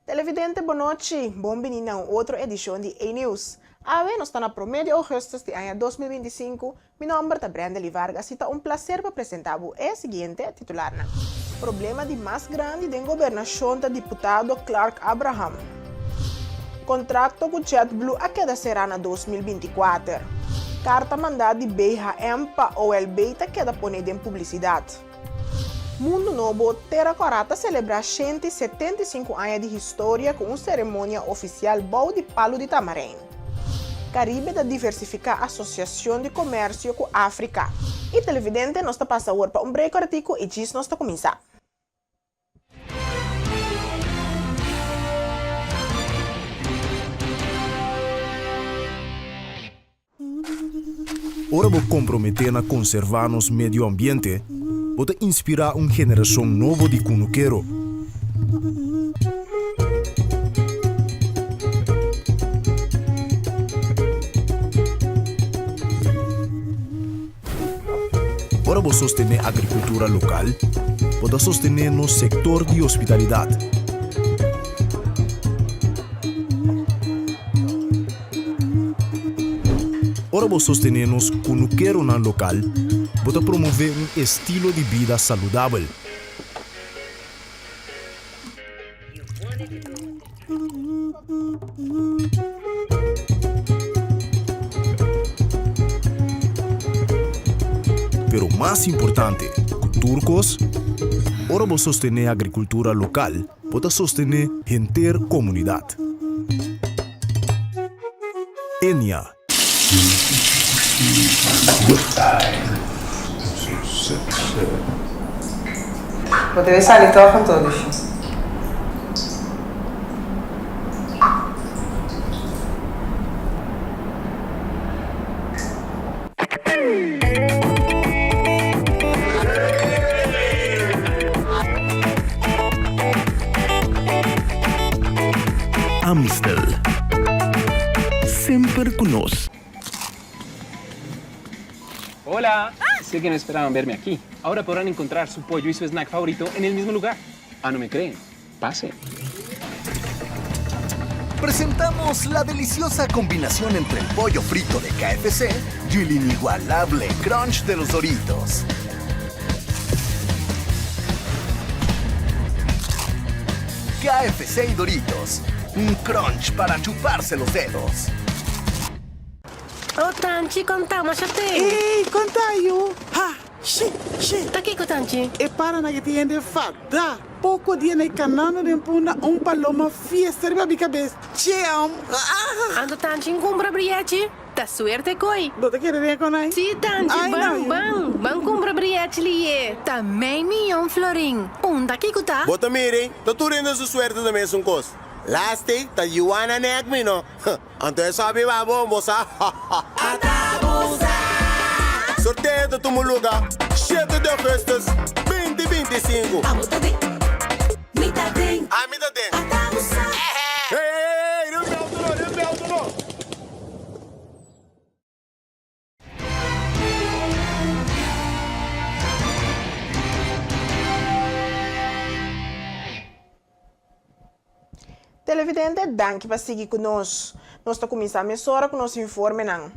Televidente bonochi, bon bini na un otro edicion di E-News. Awe nos ta na prome di augustus di aña 2025, mi nomber ta Brendely Vargas y ta un placer pa presenta bo e siguiente titularnan. Problema di mas grandi den gobernacion ta diputado Clark Abraham. Contracto cu JetBlue a keda cera na 2024. Carta manda di BHM pa OLB ta keda pone den publicidad. Mundu Nobo, Tera Kòrá ta selebrá 175 aña di historia ku un seremonia ofisial bou di Palu di Tamarein. Karibe ta diversifiká asosiashon di komersio ku Afrika. I televidente, nos ta pasa awor pa un break kòrtiku i djis nos ta kuminsá. Ora bo komprometé na konservá nos medio ambiente, bo ta inspirá un generashon nobo di kunukero. Ora bo sostené agrikultura lokal, bo ta sostené nos sektor di hospitalidat. Ora bo sostené nos kunukeronan lokal, bo ta promové un estilo di bida saludabel. Pero mas importante ku tur kos, ora bo sostené agrikultura lokal, bo ta sostené henter komunidat. Enia. Bo debe sali tòg anto, Lushi. Amstel. Semper cu nos. Hola! Sé que no esperaban verme aquí. Ahora podrán encontrar su pollo y su snack favorito en el mismo lugar. Ah, no me creen? Pasen. Presentamos la deliciosa combinación entre el pollo frito de KFC y el inigualable crunch de los Doritos. KFC y Doritos, un crunch para chuparse los dedos. Oh Tanchi, konta masha te. Ey, konta yu. Ha, shi, shi. Ta kiko Tanchi? E paranan ke tin hende fada. Poko dia na e kanando den punda un paloma fiesta riba mi kabes. Cheam! Ah! Anto Tanchi n kumpra briechi? Ta suerte koi. Bo ta kere den konai? Si Tanchi, Ai ban, no yu. ban. Ban kumpra briechi liye. Ta mei miyon florin. Unda kiko ta? Bo ta mira, ta tur hende su suerte ta mesun kos. Laatste ta Juana nek mi no. Anto e sa biba bon, bo sa. Sorteo ta tuma luga shete di augustus 2025. Abo ta den, mi ta den. Ami ta den. Ata bo sa. Hey, hey, hey, riba mi auto no, riba mi auto no. Televidente, danki pa sigui ku nos. Nos ta kuminsá mesora ku nos informenan.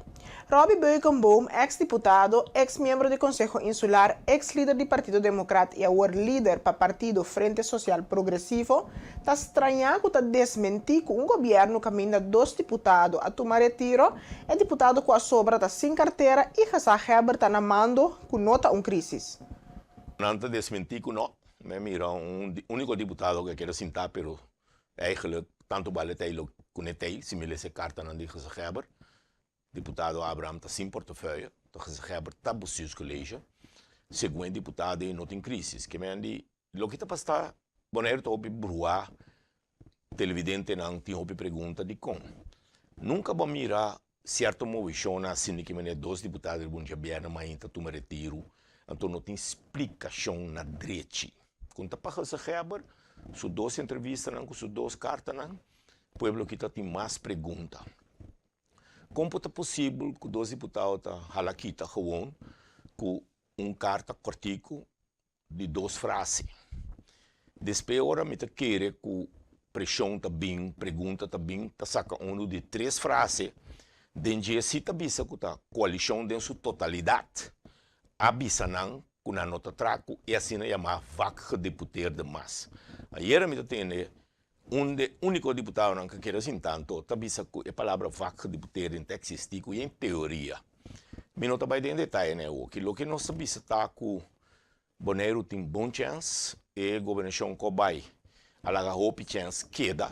Robby Beukenboom, eks diputado, eks miembro di Konseho Insular, eks lider di Partido Demokrat i awor lider pa partido Frente Sosial Progresivo, ta strañá ku ta desmentí ku un gobièrnu kaminda dos diputado a tuma retiro, e diputado ku a sobra ta sin kartera i gezaghebber ta na mando ku no ta un krísis. Nan ta desmentí ku no. Mi a mira un úniko diputado ku a keda sintá pero eigenlijk tantu bale ta lo ku ne tei si mi lesa e kartanan di gezaghebber. Diputado Abraham ta sin portefeuille, ta gezaghebber ta bestuurscollege. Segun e diputado ei no tin krísis. Ke men di loke ta pasa Boneiru ta hopi bruá, televidentenan tin hopi pregunta dikon. Nunka bo a mira Cierto movishonnan asina ki manera dos diputado di Buncha Bierna mainta tuma retiru, anto no tin splicacion na drechi. Con ta pa Gezaghebber su dos entrevistanan cu su dos cartanan, pueblo kita tin mas pregunta. Con por ta posibel cu dos diputado ta hala kita gewoon cu un carta cortico di dos frase? Despe ora mi ta kere cu. Preshon ta bin, pregunta ta bin, ta saka unu di tres frase. Den dje si ta bisa ku ta koalishon den su totalidat a bisa nan ku nan no ta traha ku e asina yamá vakgedeputeerde mas. Ayera mi ta tende un de úniko diputadonan ku keda sin tanto ta bisa ku e palabra vakgedeputeerden ta eksistí ku en teoria. Mi no ta bai den detaye na e oki. Loke nos ta bisa ta ku Boneiru tin bon chèns, e gobernashon ku a bai a laga hopi chèns keda.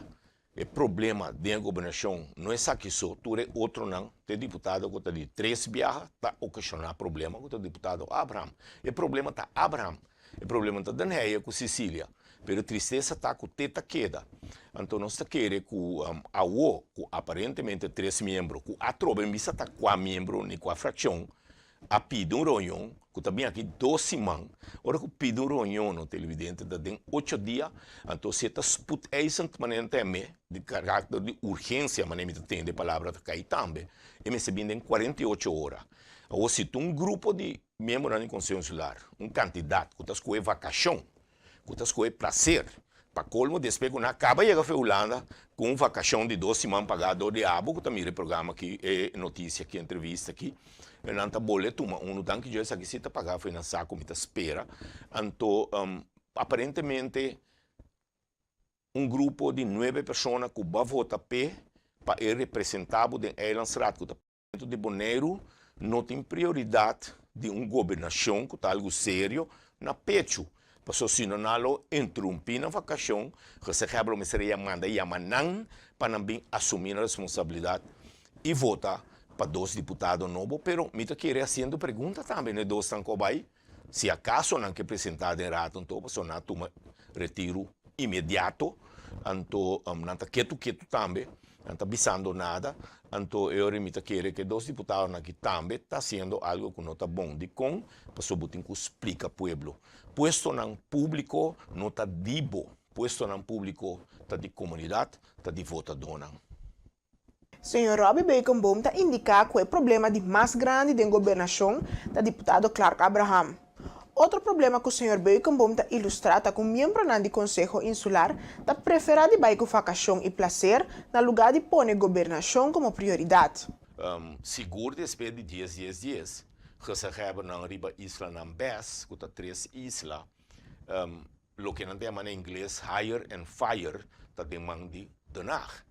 E problema den e gobernashon no esaki so, tur e otronan, te diputado ku ta di tres biaha ta okashoná problema ku ta diputado Abraham. E problema ta Abraham, e problema ta Den Heyer ku Cecilia, pero e tristesa ta ku te ta keda. Anto nos ta kere ku awo ku aparentemente tres miembro ku atrobe bisa ta kua miembro ni kua frakshon a pidi un reunion ku ta bin aki dos siman. Ora ku pidi un reunion no televidente ta den ocho dia, anto si e ta spoedeisend manera nan ta yam'é, di karakter di urgensia manera mi ta tende e palabra ta kai tambe, e mester bin den 48 ora. Awor si ta un grupo di miembronan di Konseho Insular, un kantidat ku ta skohe vakashon, ku ta skohe plaser, pa kolmo despues ku nan a kaba yega for Hulanda ku un vakashon di dos siman pagá dor di abo ku ta mira e programa aki, e notisia aki, e entrevista aki, nan ta bole tuma unu danki Dios esaki si ta pagá for nan sa ku mi ta spera. Anto aparentemente un grupo di nuebe persona ku ba vota p'e pa e representá bo den Eilandsraad ku ta Parlamento di Boneiru no tin prioridat di un gobernashon ku ta algu serio na pechu, pasobra si no nan lo interumpí nan vakashon, Gezaghebber lo mester a manda yama nan pa nan bin asumí nan responsabilidat i vota pa dos diputado nobo. Pero mi ta kere hasiendo pregunta tambe na e dosnan ku a bai, si akaso nan ke presentá den rato anto pasobra nan a tuma retiru inmediato, anto nan ta ketu ketu tambe, nan ta bisando nada, anto e ora mi ta kere ku e dos diputadonan aki tambe ta hasiendo algo ku no ta bon. Dikon? Pasobra bo tin ku splika pueblo. Puestonan públiko no ta di bo, puestonan públiko ta di komunidat, ta di votadónan. Señor Robby Beukenboom ta indiká ku e problema di mas grandi den gobernashon ta diputado Clark Abraham. Otro problema ku señor Beukenboom ta ilustrá ta ku miembronan di Konseho Insular ta preferá di bai ku vakashon i plaser na lugá di pone gobernashon komo prioridat. Sigur despues di dies dies dies, gezaghebbernan riba islanan bes, ku ta tres isla, Loke nan ta yama na ingles hire and fire ta den man di Den Haag.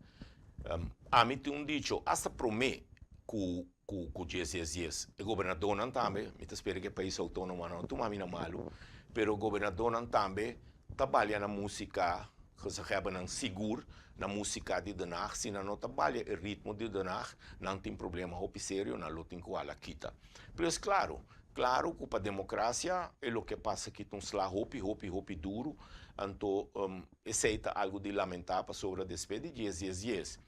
Ami tin un dicho, hasta prome ku ku ku dies dies dies, e gobernadornan tambe, mi ta spera ku e pais outónomo no tuma mi na malu, pero gobernadornan tambe ta balia na músika, gezaghebbernan sigur na músika di Den Haag, si nan no ta balia e ritmo di Den Haag, nan tin problema hopi serio, nan lo tin ku hala kita. Pero es klaro, Claro cu pa democracia e loke pasa aki ta un sla hopi hopi hopi duro, anto esey ta algo di lamenta pasobra despues di dies dies dies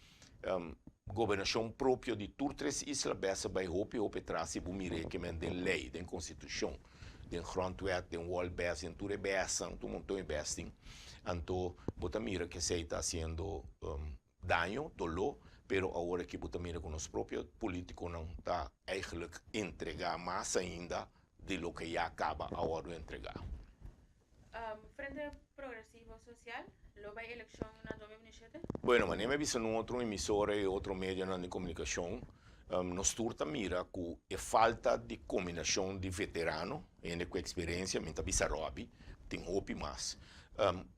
gobernacion propio di tur tres isla bes a bay hopi hopi atras si bo mira e kemen den ley, den constitucion, den grondwet, den wolbes, den tur e besnan, tur monton e bes tin, anto bo ta mira cu esey ta haciendo daño, doló, pero awor aki bo ta mira ku nos propio politikonan ta eigenlijk entregá mas ainda di loke ya kaba a wòrdu entregá. Frente Progresivo Sosial lo bai elekshon na 2027? Bueno, manera mi a bisa na un otro emisora i otro medionan di komunikashon, nos tur ta mira ku e falta di kombinashon di veterano, hende ku eksperensia, mi ta bisa Robby, tin hopi mas,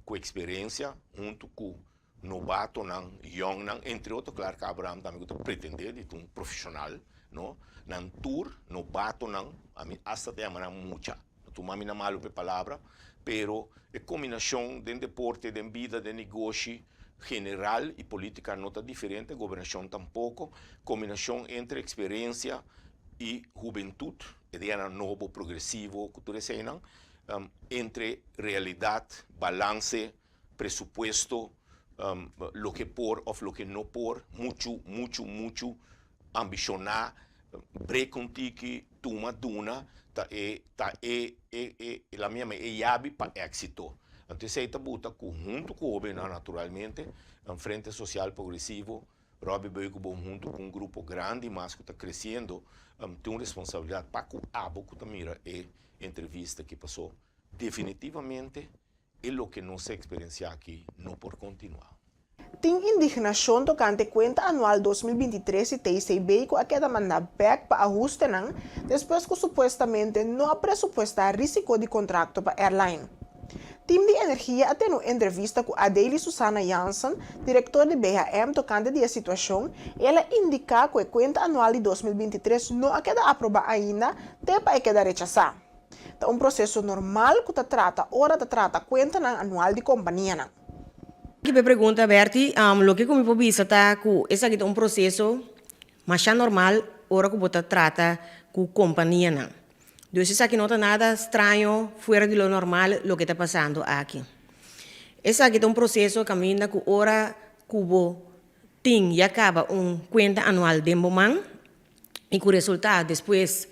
ku eksperensia huntu ku Nobatonan, yòngnan, entre otro Clark Abraham tambe ku ta pretendé di ta un profeshonal, no. Nan tur, nobatonan, ami asta ta yama nan mucha, no tuma mi na malu pa e palabra, pero e kombinashon den deporte, den bida, den negoshi general i polítika no ta diferente, gobernashon tampoko, kombinashon entre eksperensia i hubentut, ideanan nobo, progresivo, ku tur eseinan, entre realidat, balanse, presupuesto, loke por of loke no por, muchu, muchu, muchu ambishoná, brek un tiki, tuma, duna, ta e, ta e, e, e, la mi yama e yabi pa éksito. Anto esei ta buta ku huntu ku hóbennan naturalmente, Frente Sosial Progresivo, Robby Beukenboom huntu ku un grupo grandi mas ku ta kresiendo, tin un responsabilidat pa ku abo ku ta mira e entrevista aki paso definitivamente E loke nos a eksperensiá aki no por kontinuá. Tin indignashon tokante kuenta anual 2023 di TCB ku a keda mandá bèk pa ahustenan despues ku supuestamente no a presupuestá rísiko di kontrakto pa airline. Tim di Energia a tene un entrevista ku Adely Susana Jansen, direktor di BHM tokante di e situashon i el a indiká ku e kuenta anual di 2023 no a keda aprobá ainda te pa e keda rechasá. Ta un proseso normal ku ta trata ora ta trata kuentanan anual di kompanianan. Ki p'e pregunta, Bertie. Loke ku mi por bisa ta ku esaki ta un proseso masha normal ora ku bo ta trata ku kompanianan. Dus esaki no ta nada straño, fuera di lo normal loke ta pasando aki. Esaki ta un proseso kaminda ku ora ku bo tin ya kaba un kuenta anual den bo man, i ku resultá despues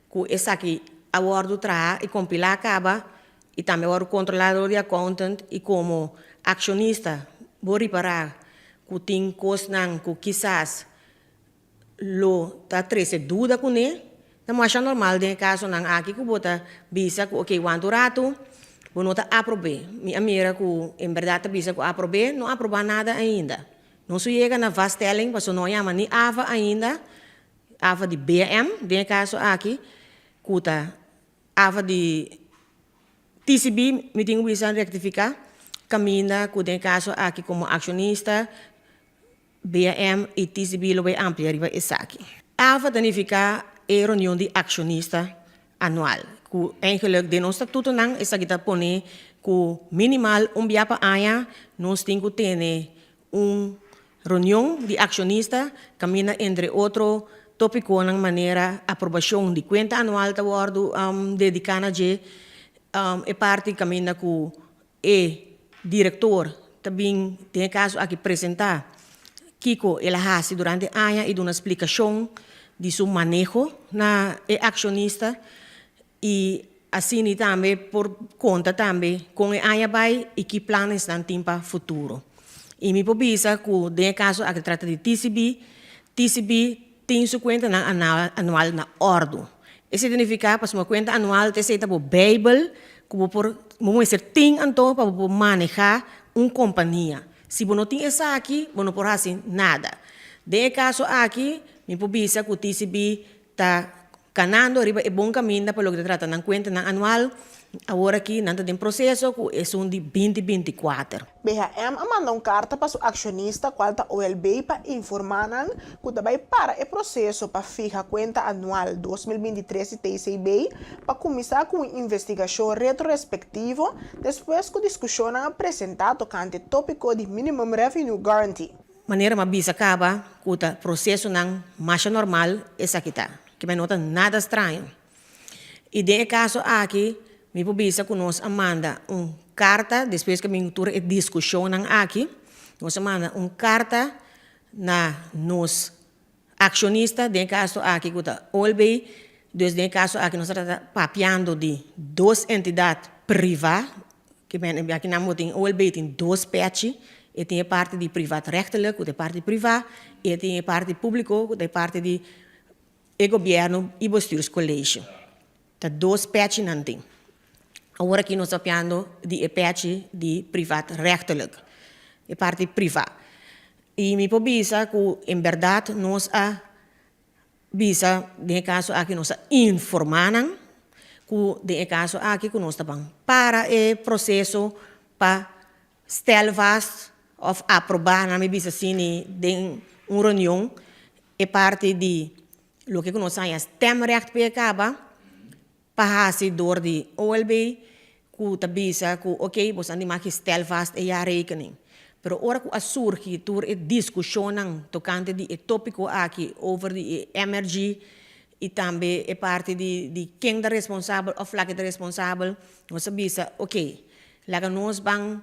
ku esaki a wòrdu traha i kompilá kaba i tambe a wòrdu kontrolá dor di accountant i komo akshonista bo ripará ku tin kosnan ku kisas lo ta trese duda kuné, ta masha normal den e kasonan aki ku bo ta bisa ku oke wantu ratu bo no ta aprob'é. Mi a mira ku en bèrdat ta bisa ku aprob'é, no aprobá nada ainda. Nos su yega na vaststelling paso no a yama ni ava ainda, ava di BM den e kaso aki, ku ta ava di TCB, mi tin ku bisa rektifiká, kaminda ku den e kaso aki komo akshonista BM i TCB lo bai amplia riba esaki. Ava ta nifiká e reunion di akshonista anual, ku eigenlik den nos statutonan esaki ta pone ku minimal un bia pa aña nos tin ku tene un reunion di akshonista kaminda entre otro topikonan manera aprobashon di kuenta anual ta wòrdu dediká na dje, e parti kaminda ku e direktor ta bin den e kaso aki presentá kiko el a hasi durante aña i duna splikashon di su maneho na e akshonista i asina tambe por konta tambe kon e aña bai i ki planes nan tin pa futuro. I mi por bisa ku den e kaso aki ta trata di TCB, TCB tin su kuentanan anual na òrdu. Esei ta nifiká pasobra kuenta anual ta esei ta bo beibel ku bo por bo mester tin anto pa bo por manehá un kompania. Si bo no tin esaki bo no por hasi nada. Den e kaso aki mi por bisa ku TCB ta kanando riba e bon kaminda pa loke ta trata nan kuentanan anual. Awor aki nan ta den proseso ku esun di binti 24. BHM a manda un karta pa su akshonista kual ta OLB pa informá nan ku ta bai para e proseso pa fiha kuenta anual 2023 di TCB pa kuminsá ku un investigashon retrorespektivo despues ku diskushonnan a presentá tokante tópiko di Minimum Revenue Guarantee. Manera m'a bisa kaba ku ta prosesonan masha normal esaki ta, ke no ta nada straño. I den e kaso aki mi por bisa ku nos a manda un karta despues ku a bin tur e diskushonnan aki, nos a manda un karta na nos akshonista, den e kaso aki ku ta OLB, dus den e kaso aki nos ta trata papiando di dos entidat privá, ke men aki nan bo tin OLB tin dos pechi, e tin e parti di privaatrechtelijk ku ta e parti privá i e tin e parti públiko ku ta e parti di E gobierno y bestuurscollege ta dos pechi nan tin. Awor aki nos ta papiando di e pechi di privaatrechtelijk, e parti priva. Y mi por bisa cu en berdad nos a bisa den e caso aki nos a informa nan cu den e caso aki cu nos ta ban para e proceso pa stel vast of aproba nan mi bisa asini den un reunion E parti di loke ku nos haña stemrecht p'e kaba pa hasi dor di OLB ku ta bisa ku oke boso a nima ki stel vast e jaarrekening. Pero ora ku a surgi tur e diskushonnan tokante di e topiko aki over di e MRG i tambe e parti di di ken ta responsabel òf lake ta responsabel nos a bisa oke laga nos ban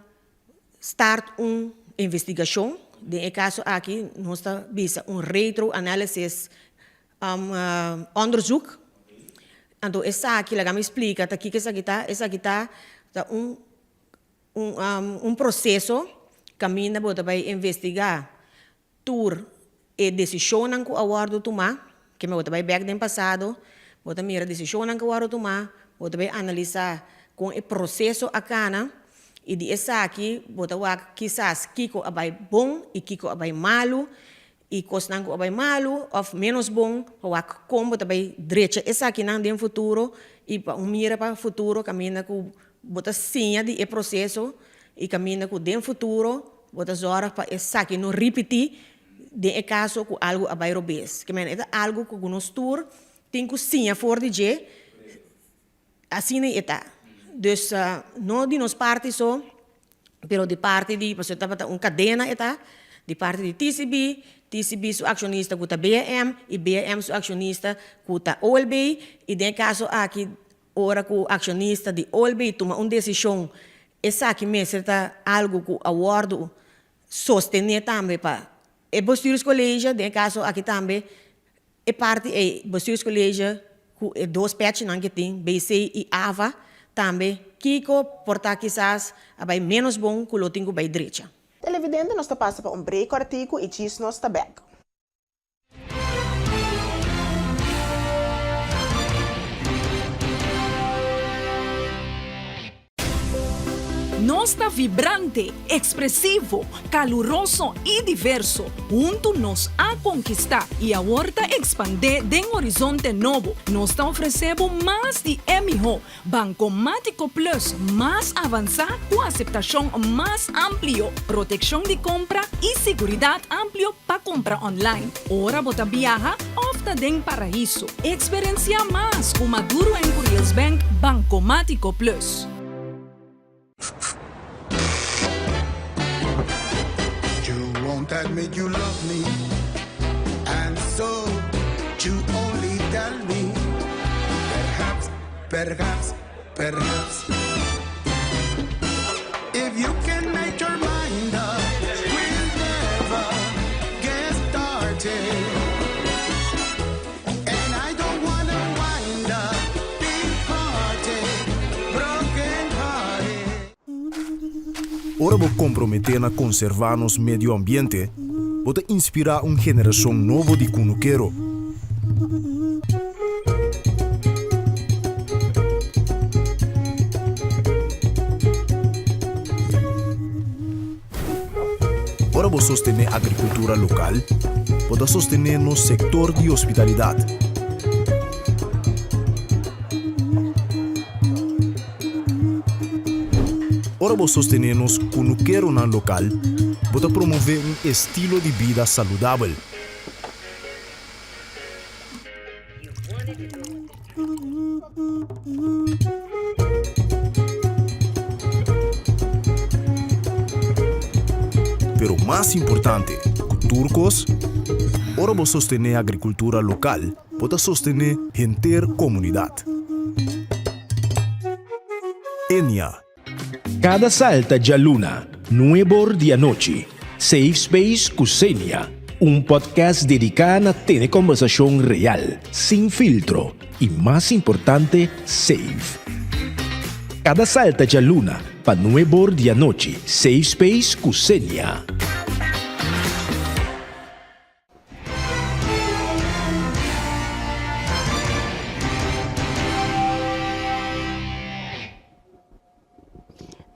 start un investigashon, den e kaso aki nos ta bisa un retro analysis onderzoek, anto esaki laga mi splika ta kiko esaki ta, esaki ta ta un un proseso kaminda bo ta bai investigá Tur e desishonnan ku a wòrdu tumá, ke bo ta bai bèk den pasado, bo ta mira desishonnan ku a wòrdu tumá, bo ta bai analisá kon e proseso a kana. I di esaki bo ta wak kisas kiko a bai bon i kiko a bai malu i kosnan ku a bai malu òf ménos bon pa wak kon bo ta bai drecha esakinan den futuro i pa un mira pa futuro kaminda ku bo ta siña di e proseso i kaminda ku den futuro bo ta zòrg pa esaki no ripití den e kaso ku algu a bai robes. Ke manera e ta algu ku nos tur tin ku siña for di dje, asina e ta. Dus no di nos parti so, pero di parti di, pasobra tabata un kadena e ta, di parti di TCB, TCB su akshonista ku ta BM i BM su akshonista ku ta OLB i den e kaso aki Ora ku akshonista di Olbey tuma un desishon, esaki mester ta algu ku a wòrdu sostené tambe pa e bestuurscollege, den e kaso aki tambe e parti ei, bestuurscollege ku e dos pèchinan ke tin, BC i ava, tambe kiko por ta kisas a bai ménos bon ku lo tin ku bai drecha. Televidente nos ta pasa pa un break kòrtiku i djis nos ta bèk. Nos ta vibrante, ekspresivo, kaluroso i diverso. Huntu nos a konkistá i awor ta ekspandé den horizonte nobo. Nos ta ofresé bo mas di e mihó. Bankomátiko Plus mas avansá ku aseptashon mas amplio, protekshon di kompra i siguridat amplio pa kumpra online, ora bo ta biaha òf ta den paraiso. Eksperensiá mas ku Maduro en Curiels Bank Bankomátiko Plus. You won't admit you love me And so you only tell me Perhaps, perhaps, perhaps If you can make your mind up We'll never get started And I don't wanna wind up Big hearted, broken hearted Ora bo komprometé na konservá nos medio ambiente, bo ta inspirá un generashon nobo di kunukero. Ora bo sostené agrikultura lokal, bo ta sostené nos sektor di hospitalidat. Ora bo sostené nos kunukeronan lokal, bo ta promové un estilo di bida saludabel. Pero mas importante ku tur kos, ora bo sostené agrikultura lokal, bo ta sostené henter komunidat. Enia. Kada salta djaluna, nuebor di anochi, Safe Space ku Xenia, un podcast dediká na tene kòmbersashon real, sin filtro i mas importante, safe. Kada salta djaluna pa nuebor di anochi, Safe Space ku Xenia.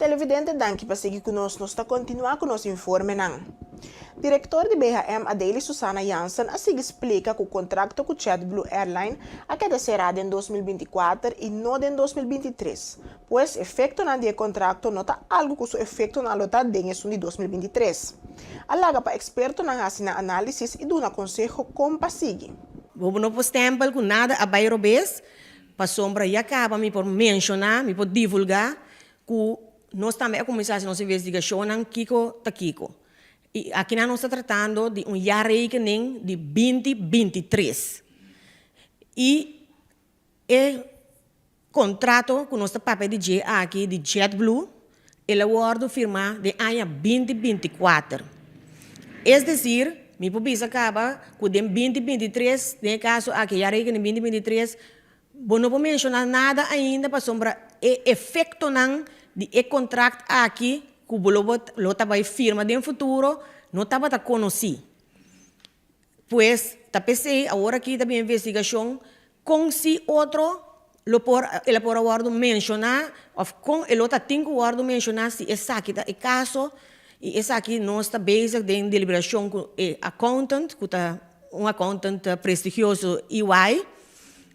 Televidente danki pa sigui ku nos, nos ta kontinuá ku nos informenan. Direktor di BHM Adely Susana Jansen a sigui splika ku kontrakto ku JetBlue Airline a keda será den 2024 i no den 2023. Pues efektonan di e kontrakto no ta algu ku su efektonan lo ta den esun di 2023. A laga pa ekspertonan hasi nan análisis i duna konseho kon pa sigui. Bo no por stempel ku nada a bai robes, Pasobra ya caba mi por menciona, mi por divulga cu nos tambe a cuminsa haci nos investigacionnan kico ta kico. Y akinan nos ta tratando di un jaarrekening di binti bintitres. Y e contrato cu nos ta papia di dje aki di JetBlue, el a wordo firma den aña binti binticuater. Es decir, mi por bisa caba cu den binti bintitres, den e caso aki ya rekenen binti bintitres, bo no por menciona nada ainda pasobra e efectonan di e contract aki cu bo lo lo ta bay firma den futuro no tabata conoci. Pues ta p'esey awor aki ta bin investigacion con si otro. lo por el a por a wòrdu menshoná òf kon e lo ta tin ku wòrdu menshoná si esaki ta e kaso i esaki nos ta bezig den deliberashon ku e accountant ku ta un accountant prestigioso EY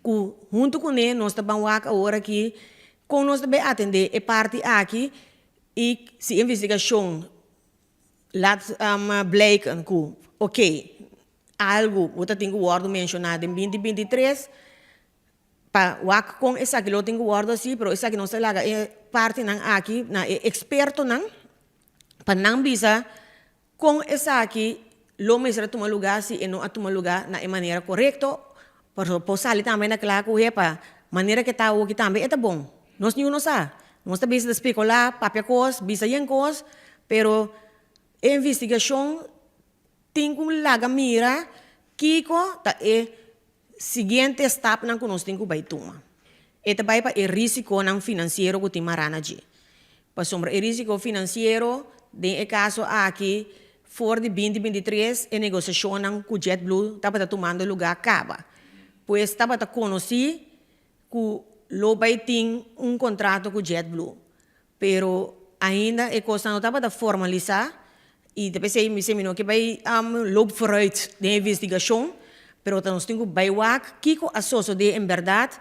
ku huntu kuné nos ta ban wak awor aki kon nos ta bay atendé e parti aki i si investigashon laat blijken ku oke algu bo ta tin ku wòrdu menshoná den binti 23 Pa wak kon esaki lo tin ku wòrdu hasi, pero esaki nos ta laga e partinan aki na e ekspertonan pa nan bisa kon esaki lo mester a tuma lugá si e no a tuma lugá na e manera korekto. Pasobra por sali tambe na kla ku hepa manera ke ta awoki tambe e ta bon. Nos niun no sa. Nos ta bisa ta spekulá, papia kos, bisa yen kos, pero e investigashon tin ku laga mira kiko ta e Siguiente stapnan ku nos tin ku bai tuma. E ta bai pa e risikonan finansiero ku tin mará na dje. Pasobra e risiko finansiero den e kaso aki for di 2023 e negosiashonnan ku JetBlue tabata tumando lugá kaba. Pues tabata konosí ku lo bai tin un kontrato ku JetBlue. Pero ainda e kosnan no tabata formalisá i ta p'esei mi bisa mi no ke bai loop vooruit den e investigashon, pero ta nos tin ku bai wak kiko a sosodé en bèrdat,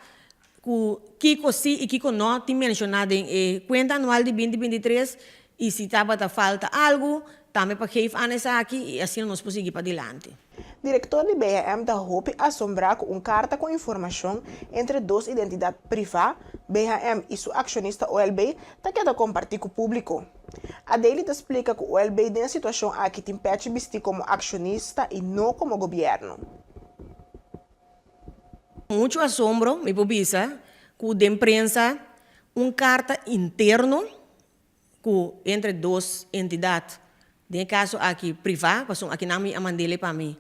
ku kiko si i kiko no tin menshoná den e kuenta anual di 2023 i si tabata falta algu tambe pa geef aan esaki i asina nos por sigui padilanti. Direktor di BHM ta hopi asombrá ku un karta ku informashon entre dos identidat privá, BHM i su akshonista OLB, ta keda kompartí ku públiko. Adely ta splika ku OLB den e situashon aki tin pèchi bistí komo akshonista i no komo gobièrnu. Muchu asombro mi por bisa ku den prensa un karta interno ku entre dos entidat, den e kaso aki privá, pasobra akinan mi a mand'é pa mi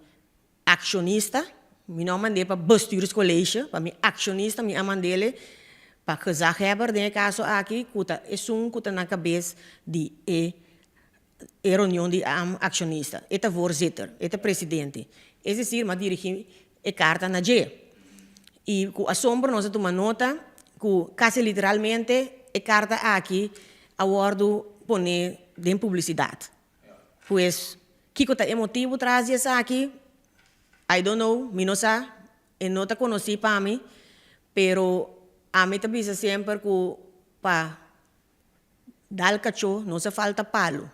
akshonista, mi no a mand'é pa bestuurscollege, pa mi akshonista mi a mand'é pa gezaghebber den e kaso aki ku ta esun ku ta na kabes di e e reunion di akshonista, e ta voorzitter, e ta presidente, es desir mi a dirigí e karta na dje. I ku asombro nos a tuma nota ku kasi literalmente e karta aki a wòrdu poné den publisidat. Pues, kiko ta e motibu tras di esaki? I don't know, mi no sa, e no ta konosí pa mi, pero ami ta bisa semper ku pa Dal kachó no sa falta palu.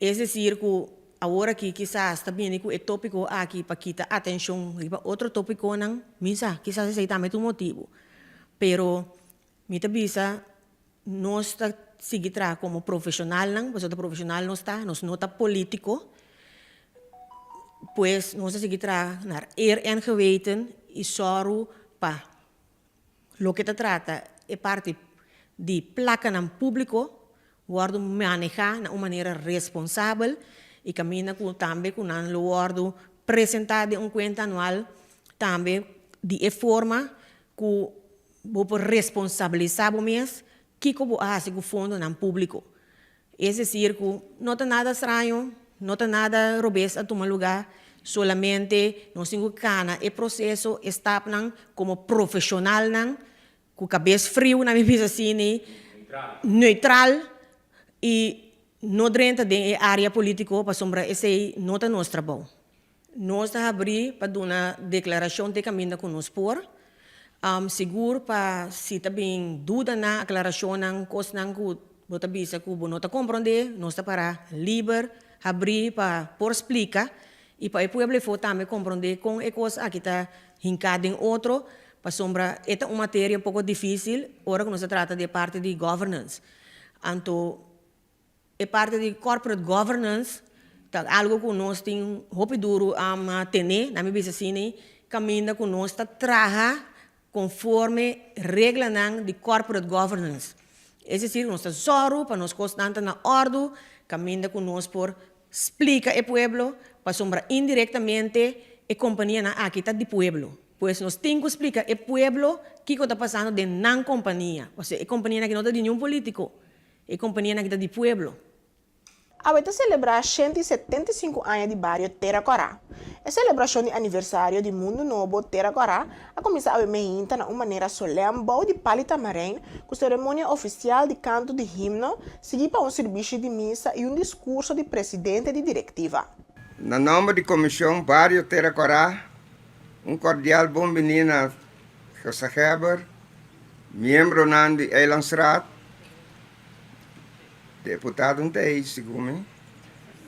Es desir ku awor aki kisas ta bini ku e tópiko aki pa kita atenshon riba otro tópikonan, mi sa, kisas esei tambe ta un motibu. Pero mi ta bisa nos ta sigui traha komo profeshonalnan, pasobra ta profeshonal nos ta, nos no ta polítiko. Pues nos ta sigui traha naar eer en geweten i sòru pa Loke ta trata e parti di plakanan públiko wòrdu manehá na un manera responsabel i kaminda ku tambe ku nan lo wòrdu presentá den un kuenta anual tambe di e forma ku bo por responsabilisá bo mes kiko bo a hasi ku fondonan públiko. Es decir cu no ta nada straño, no ta nada robes a tuma lugar, solamente nos tin cu cana e proceso, e stapnan como profesionalnan cu cabes friu, na mi bisa asini, neutral y no drenta den e area politico pasobra esey no ta nos trabou. Nos ta habrí pa duna deklarashon te kaminda ku nos por. Sigur pa si ta bin dudanan, aklarashonnan, kosnan ku bo ta bisa ku bo no ta komprondé, nos ta pará liber, habrí pa por splika i pa e pueblo efó tambe komprondé kon e kos aki ta hinká den otro, pasobra e ta un materia un poko difísil ora ku nos ta trata di e parti di governance. Anto E parti di corporate governance ta algo cu nos tin hopi duru a tene, na mi bisa asina, caminda cu nos ta traha conforme reglanan di corporate governance. Es decir, nos ta zoru pa nos cosnan ta na ordu, caminda cu nos por splica e pueblo, pasobra indirectamente e companianan aki ta di pueblo. Pues nos tin cu splica e pueblo kico ta pasando den nan compania, pasobra e companianan aki no ta di niun politico. E kompanianan ki ta di pueblo. Awe ta selebrá 175 aña di bario Tera Kòrá. E selebrashon di aniversario di Mundu Nobo Tera Kòrá a kuminsá awe meinta na un manera solèm bou di Pali Tamarijn ku seremonia ofisial di kanto di himno, siguí pa un sirbishi di misa i un diskurso di presidente di direktiva. Na nòmber di Komishon Bario Tera Kòrá, un kordial bon biní na Gezaghèber, miembronan di Eilandsraad, Deputado n ta ei segun mi.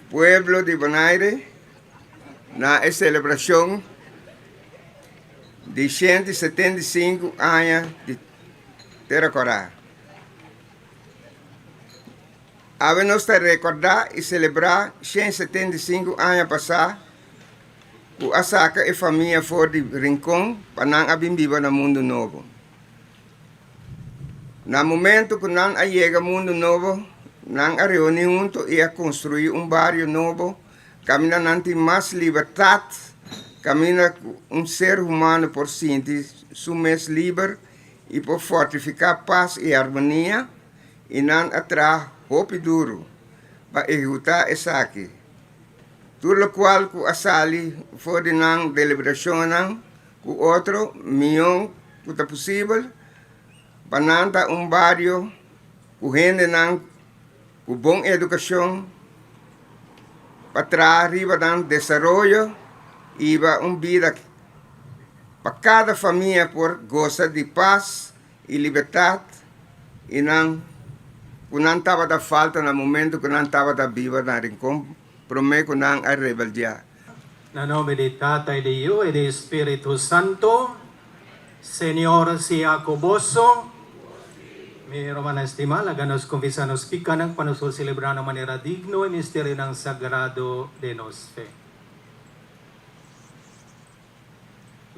Pueblo di Bonaire na e selebrashon di 175 aña di Tera Kòrá. Awe nos ta rekordá i selebrá 175 aña pasá ku a saka e famia for di Rincon pa nan a bin biba na Mundu Nobo. Na momento ku nan a yega Mundu Nobo, nan a reuní huntu i a konstruí un bario nobo kaminda nan tin mas libertat, kaminda ku un ser humano por sinti su mes liber i por fortifiká pas i armonia, i nan a traha hopi duru pa ehekutá esaki. Tur lokual ku a sali for di nan deliberashonnan ku otro mihó ku ta posibel pa nan ta un bario ku hendenan ku bon edukashon pa traha riba nan desaroyo i hiba un bida pa kada famia por gosa di pas i libertat i nan ku nan tabata falta na momento ku nan tabata biba na Rincon promé ku nan a rebeldiá. Na nomber di Tata y di Yu y di Spiritu Santo. Señor sea cu boso. Mi rumannan stimá, laga nos confesá nos picanan pa nos por celebrá na manera digno e misterionan sagrado di nos fe.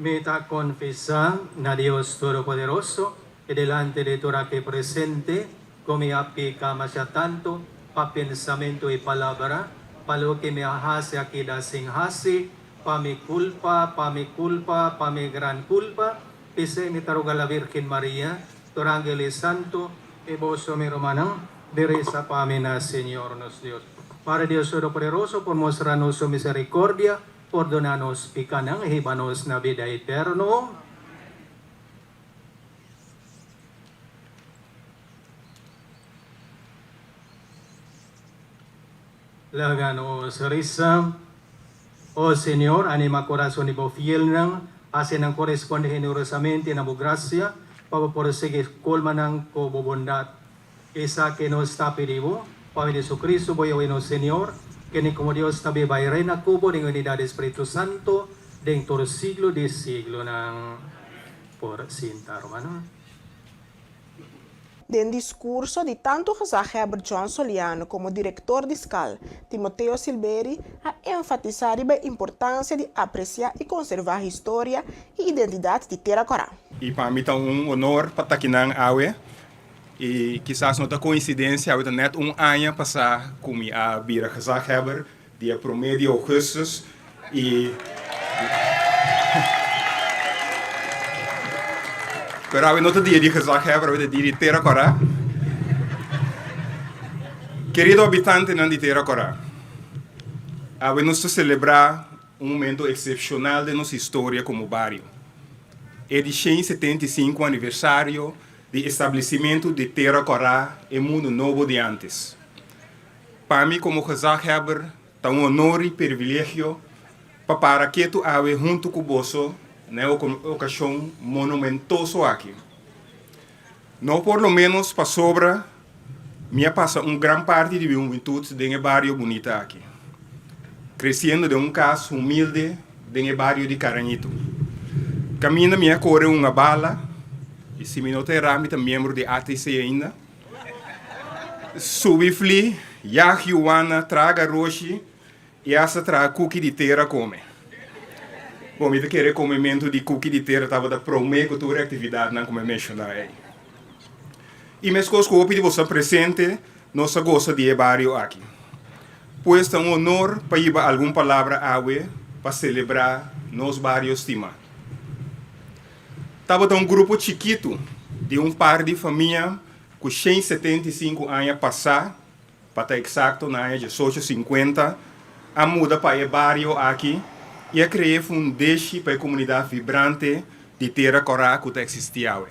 Mi ta confesá na Dios Todopoderoso y delante di tur aki presente cu mi a pica masha tanto pa pensamento y palabra, pa loke mi a haci a keda sin haci, Pa mi culpa, pa mi culpa, pa mi gran culpa, p'esei mi ta roga la Virgen Maria, tur angel y santo, y boso mi rumannan, di reza pa mi na Señor nos Dios. Padre Dios Todopoderoso por mustra nos su misericordia, pordona nos picanan y hiba nos na bida eterno. Laga nos resa. O Señor, anima corazon di bo fielnan, haci nan corresponde generosamente na bo gracia, pa bo por sigui colma nan cu bo bondad. Esaki nos ta pidi bo, pa medio di Jesucristo, bo Yahweh nos Señor, kende como Dios ta biba i reina cu bo den unidad di Spiritu Santo, den tur siglo di siglonan. Por sinta, rumannan. Den diskurso di tantu gezaghebber John Soliano komo direktor di skal, Timoteo Silberi, a enfatisá riba e importansia di apresiá i konservá historia i identidat di Tera Kòrá. I pa mi ta un honor pa ta kinan awe. I kisas no ta koinsidensia, awe ta nèt un aña pasá ku mi a bira gezaghebber, Dia promé di ougùstùs i Pero awe no ta dia di gezaghebber, awe ta dia di Tera Kòrá. Kerido habitantenan di Tera Kòrá, awe nos ta selebrá un momento eksepshonal den nos historia komo bario, e di 175 aniversario di establesimentu di Tera Kòrá, e mundu nobo di ántes. Pa mi komo gezaghebber ta un honor i privilegio pa para ketu awe huntu ku boso na e okashon monumentoso aki. No por lo ménos pasobra mi a pasa un gran parti di mi hubentut den e bario bunita aki, kresiendo den un kas humilde den e bario di Carañito, kaminda mi a kore un bala, i si mi no ta erá mi ta miembro di ATC ainda. Subi fli, yag yuwana, traha garoshi i asta traha kuki di tera kome. Bon, mi ta kere komementu di kuki di tera tabata promé ku tur e aktividatnan ku mi a menshoná ei. I meskos ku hopi di boso ta presente, nos a gosa di e bario aki. Pues ta un honor pa hiba algun palabra awe pa selebrá nos bario stimá. Tabata un grupo chikitu di un par di famia ku 175 aña pasá. pa ta eksakto na aña 1850, a muda pa e bario aki i a krea e fundeshi pa e komunidat vibrante di Tera Kòrá ku ta eksistí awe.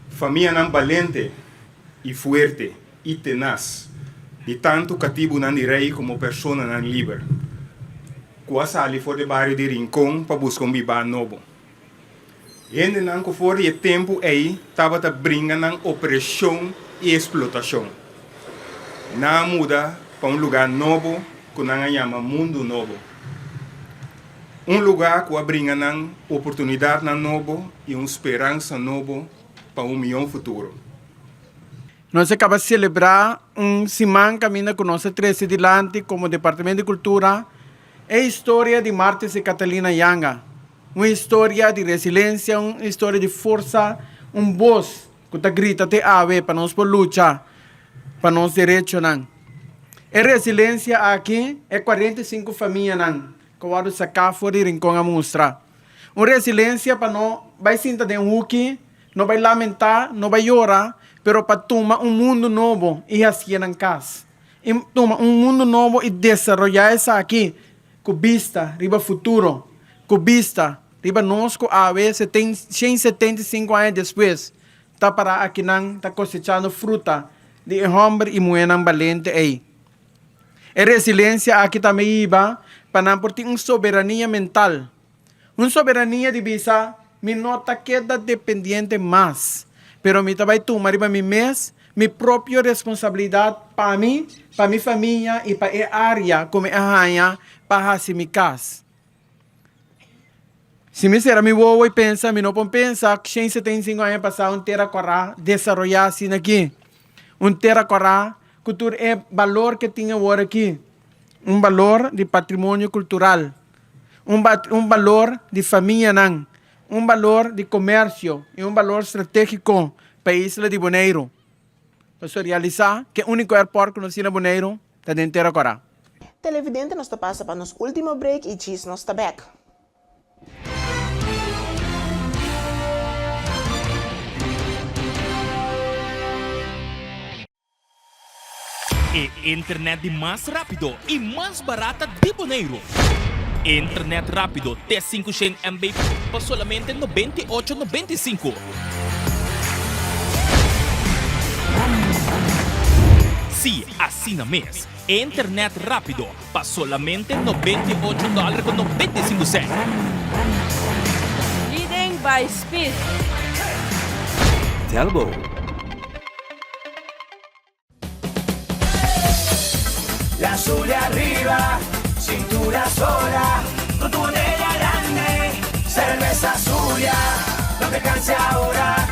Famianan balente i fuerte i tenas di tantu katibunan di rei komo personanan liber ku a sali for di e bario di Rincon pa buska un bibá nobo. Hendenan ku for di e tempu ei tabata bringa nan opreshon i eksplotashon. Nan a muda pa un lugá nobo ku nan a yama Mundu Nobo. Un lugá ku a bringa nan oportunidatnan nobo i un speransa nobo pa un mihó futuro. Nos a kaba selebrá un siman kaminda ku nos a trese dilanti komo Departamento di Kultura e historia di Martis i Catalina Yanga. Un historia di resilensia, un historia di forsa, un bos ku ta grita te awe pa nos por lucha pa nos derechonan. E resilensia aki e 45 famianan ku wòrdu saká for di Rincon a mustra. Un resilensia pa no bai sinta den huki, no bai lamentá, no bai yora, pero pa tuma un mundu nobo i hasié nan kas. I tuma un mundu nobo i desaroyá esaki ku bista riba futuro, ku bista riba nos ku awe 175 aña despues ta pará akinan ta kosechando fruta di e hòmber i muhénan balente ei. E resilensia aki tambe hiba pa nan por tin un soberania mental, un soberania di bisa, Mi no ta keda dependiente mas, pero mi ta bai tuma riba mi mes mi propio responsabilidat pa mi, pa mi famia i pa e área ku mi a haña pa hasi mi kas. Si mi sera mi wowo i pensa, mi no por pensa ku 175 aña pasá un tera kòrá desaroyá asina aki. Un tera kòrá ku tur e balor ke tin awor aki, un balor di patrimonio kultural, un un balor di famianan, un balor di komersio i un balor stratégiko pa e isla di Boneiru. Pasobra realisá ku e úniko airport ku nos tin na Boneiru ta den Tera Kòrá. Televidente nos ta pasa pa nos último break i djis nos ta bèk. E internet di mas rápido i mas barata di Boneiru. Internet rápido te 500 MB pa solamente 98 95. Sí, asina mes. Internet rápido pa solamente 98 dòler ku 95 sènt. Leading by speed. Telbo. La azul arriba, cintura sola, con tu botella grande, cerveza Zulia, no te canses ahora,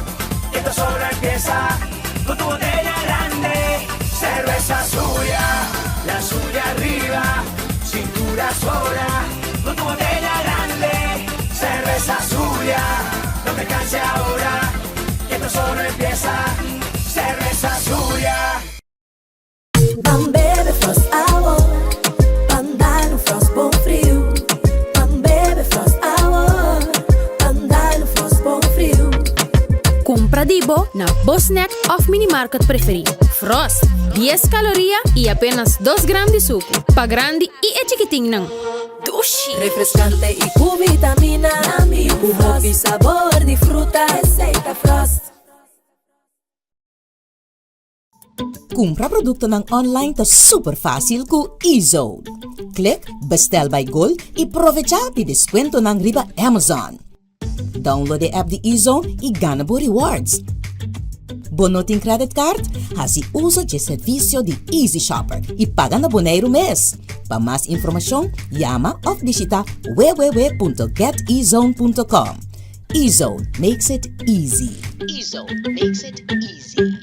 que esto solo empieza, con tu botella grande, cerveza Zulia, la Zulia arriba, cintura sola, con tu botella grande, cerveza Zulia, no te canses ahora, que esto solo empieza, cerveza Zulia. Ban bebe Frost awor, ban dal un Frost bon friu. Ban bebe Frost awor, ban dal un Frost bon friu. Kumpra di bo na bo snack òf minimarket preferí. Frost, dies kaloria i apenas dos gram di suku. Pa grandi i e chikitinnan. Dushi! Refreskante i ku vitamina. Ku hopi sabor di fruta. Esei ta Frost. Kumpra produktonan online ta super fásil ku eZone. Klik Bestel by Gold i provechá di deskuentonan riba Amazon. Download e app di eZone i gana bo rewards. Bo no tin credit card? Hasi uso dje servisio di Easy Shopper i paga na Boneiru mes. Pa mas informashon, yama òf bishitá www.getezone.com. eZone makes it easy. eZone makes it easy.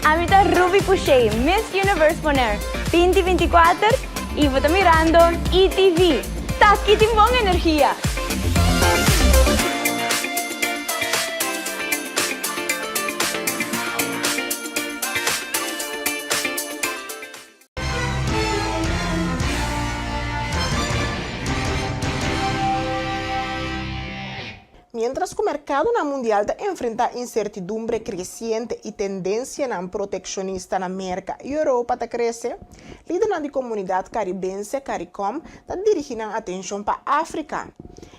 Ami ta Ruby Pouchet, Miss Universe Bonaire 2024 y bo ta mirando ETV. Taki tin bon energia! Miéntras ku merkadonan mundial ta enfrentá insertidumbre kresiente i tendensianan protekshonista na Merka i Europa ta krese, lidernan di Komunidat Karibense, Caricom, ta dirigí nan atenshon pa Afrika.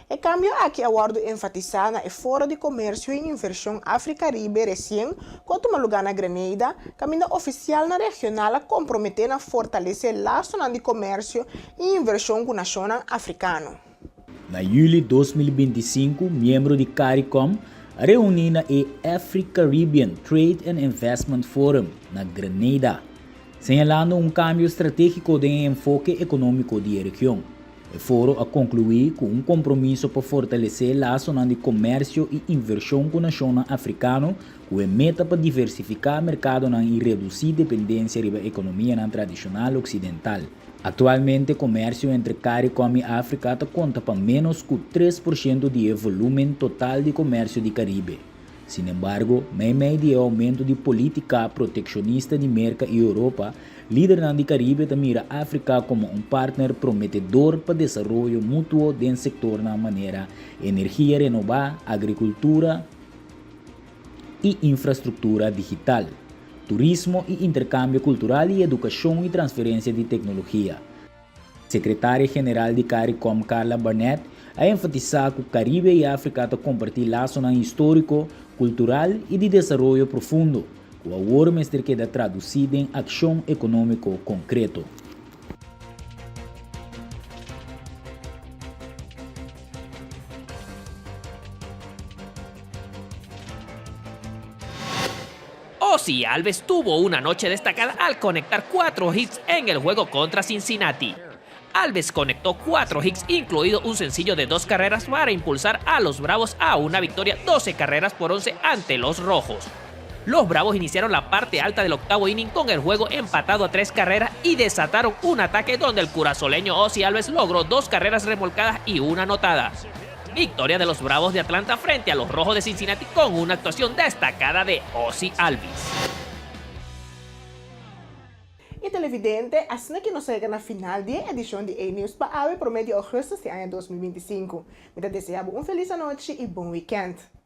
E kambio aki a wòrdu enfatisá na e Foro di Komersio i Invershon Afri-Karibe resien ku a tuma lugá na Grenada, kaminda ofisialnan regional a komprometé na fortalesé lasonan di komersio i invershon ku nashonnan afrikano. Na yüli 2025, miembro di Caricom a reuní na e Afri-Caribbean Trade and Investment Forum na Grenada, señalando un kambio stratégiko den e enfoke ekonómiko di e region. E foro a konkluí ku un kompromiso pa fortalesé lasonan di komersio i invershon ku nashonnan afrikano ku e meta pa diversifiká merkadonan i redusí dependensia riba ekonomianan tradishonal oksidental. Aktualmente komersio entre Caricom i Afrika ta konta pa ménos ku 3% di e volúmen total di komersio di Karibe. Sinembargo, meimei di e oumento di polítika protekshonista di Merka i Europa, lidernan di Karibe ta mira Afrika komo un partner prometedor pa desaroyo mutuo den sektornan manera energia renobá, agrikultura i infrastruktura digital, turismo i interkambio kultural i edukashon i transferensia di teknologia. Sekretaria General di Caricom Carla Barnett a enfatisá ku Karibe i Afrika ta kompartí lasonan históriko, kultural i di desaroyo profundo, ku awor mester keda tradusí den akshon ekonómiko konkreto. Ozzie Alves tuvo una noche destacada al conectar cuatro hits en el juego contra Cincinnati. Alves conectó cuatro hits, incluido un sencillo de dos carreras para impulsar a los Bravos a una victoria 12 carreras por 11 ante los Rojos. Los Bravos iniciaron la parte alta del octavo inning con el juego empatado a tres carreras y desataron un ataque donde el curazoleño Ozzie Alves logró dos carreras remolcadas y una anotada. Victoria de los Bravos de Atlanta frente a los Rojos de Cincinnati con una actuación destacada de Ozzie Albies. I televidente, asina ku nos a yega na final di e edishon di E-News pa awe promé di ougùstùs di aña 2025. Mi ta deseá bo un felis anochi i bon wikènt.